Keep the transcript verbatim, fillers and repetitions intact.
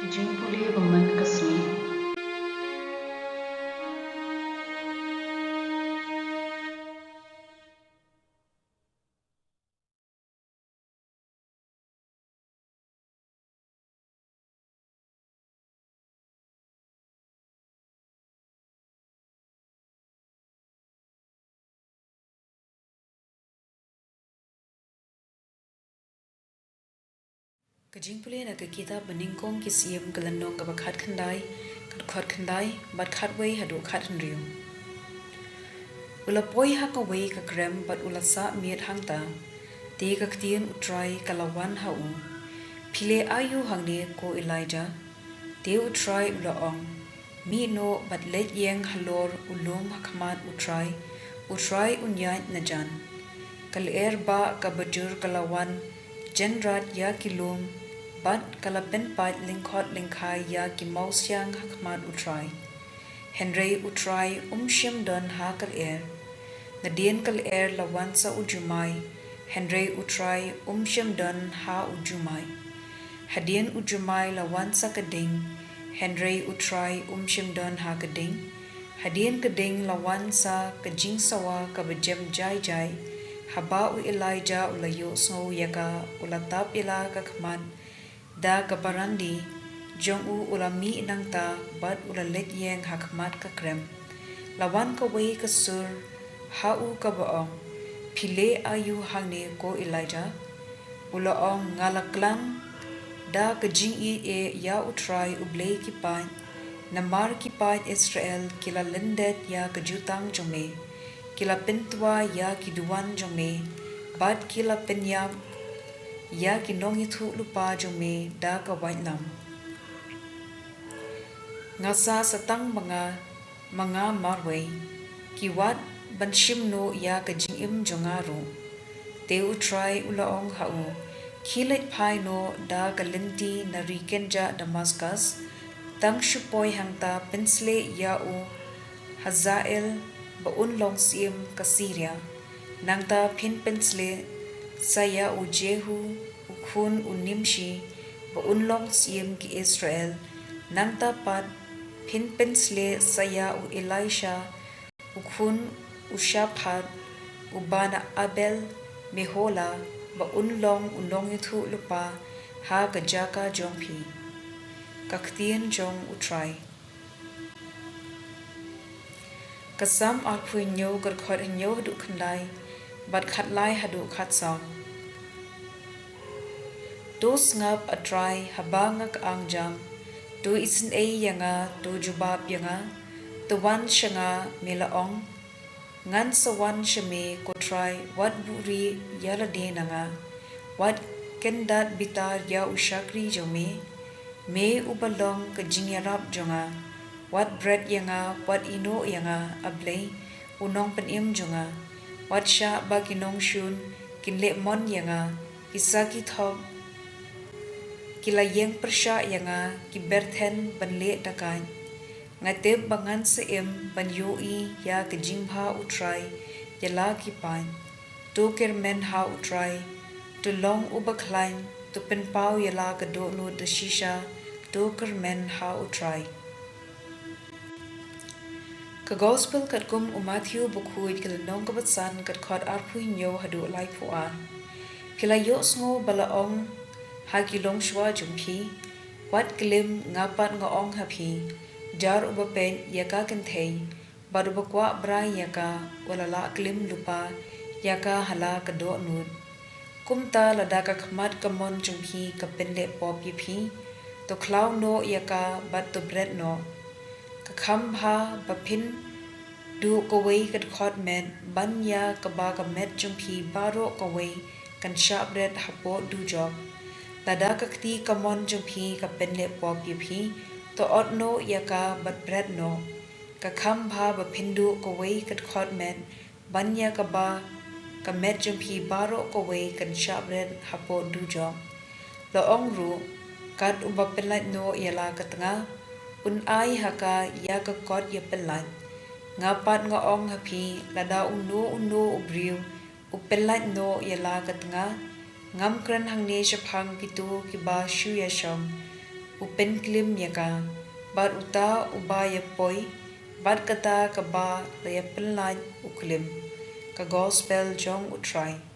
Jingpule ba man ka sngi. Ka jingpule na ka kitab Banyngkong ki Syiem ka lynnong kaba khatkhyndai, ka dkhot khyndai, bad khatwei haduh khathynriew. U la poi ha kawei ka krem bad u la sah miet hangta. Te ka ktien U Trai ka la wan ha u. Phi leh aïu hangne ko Elijah? Te U Trai u la ong. Mih noh bad leit ïeng halor u lum ha khmat U Trai, U Trai un ïaid na jan. Ka lyer bah kaba jur ka la wan jynrat ïa ki lum, bad ka la pynpait lyngkhot lyngkhai ïa ki mawsiang ha khmat U Trai. Hynrei U Trai um shym don ha ka lyer. Nadien ka lyer la wan sa u jumai, hynrei U Trai um shym don ha u jumai. Hadien u jumai la wan sa ka ding, hynrei U Trai um shym don ha ka ding. Hadien ka ding la wan sa ka jingsawa kaba jem jai jai. Haba u Elijah u la ïohsngew ïa ka, u la tap ïa la ka khmat da ka barandi jong u, u la mih nangta bad u la leit ïeng ha khmat ka krem. La wan kawei ka sur ha u kaba ong, phi leh aïu hangne ko Elijah? U la ong, nga la klang da ka jingïeit ïa U Trai U Blei ki paid, namar ki paid Israel ki la lyndet ïa ka jutang jong me, ki la pyntwa ïa ki duwan jong me, bad ki la pynïap ïa ki nongïathuhlypa jong me da ka waitlam. Nga sa sa tang ma nga, ma nga marwei, ki wad ban shim noh ïa ka jingim jong nga ruh. Te U Trai u la ong ha u, khie leit phai noh da ka lynti na ri kynjah Damaskus, tang shu poi hangta pynshlei ïa u Hazael ba un long syiem ka Syria. Nangta phin pynshlei sa ïa u Jehu u khun u Nimshi ba un long syiem ki Israel. Nangta pat phin pynshlei sa ïa u Elisha u khun u Shaphat, uba na Abel Mehola, ba un long u nongïathuhlypa ha ka jaka jong phi. Ka ktien jong U Trai. Ka Salm arphew hynñiew, ka dkhot hynñiew haduh khyndai, bad khatlai haduh khatsaw. To sngap, A Trai, haba nga kyang jam. To isynei ïa nga, to jubab ïa nga. To wan sha nga, me la ong. Ngan sa wan sha me, ko Trai, wat buhrieh ïa lade na nga. Wat kyndat bitar ïa u shakri jong me. Me uba long ka jingïarap jong nga. Wat bret ïa nga, wat ïehnoh ïa nga, A Blei, u nongpynim jong nga. Wat shah ba ki nongshun kin leh mon ïa nga, ki sakhi thok ki la ïeng pyrshah ïa nga, ki byrthen ban leh dakaid. Nga tip ba ngan sa im ban ïohi ïa ka jingbha U Trai ïa la ki paid. To kyrmen ha U Trai, to long uba khlaiñ, to pynpaw ïa la ka dohnud da shisha, to kyrmen ha U Trai. Ka Gospel katkum u Mathaios bakhuid, ka lynnong kaba san, ka dkhot arphew hynñiew haduh laiphew ar. Phi la ïohsngew ba la ong ha ki longshuwa jong phi, wat klim, nga pat nga ong ha phi, jar uba peit ïa ka kynthei bad uba kwah brai ïa ka, u la lah klim lypa ïa ka ha la ka dohnud. Kumta lada ka khmat ka mon jong phi ka pynleh pop ïa phi, to khlaw noh ïa ka bad to bret noh. Ka kham bha ba phin duh kawei ka dkhot met ban ïa kaba ka met jong phi baroh kawei kan shah bret hapoh dujok. Lada ka kti ka mon jong phi ka pynleh pop ïa phi, to ot noh ïa ka bad bret noh. Ka kham bha ba phin duh kawei ka dkhot met ban ïa kaba ka met jong phi baroh kawei kan shah bret hapoh dujok. La ong ruh, kat uba pynlait noh ïa la ka tnga, un ai ha ka ïa ka kot ïapynlait. Nga pat nga ong ha phi, lada uno uno u briew u pynlait noh ïa la ka tnga, ngam kren hangne shaphang kito kiba shu ïashong. u pynklim ïa ka, bad uta uba ïa poi bad kata kaba la ïa pynlait u klim. Ka Gospel jong U Trai.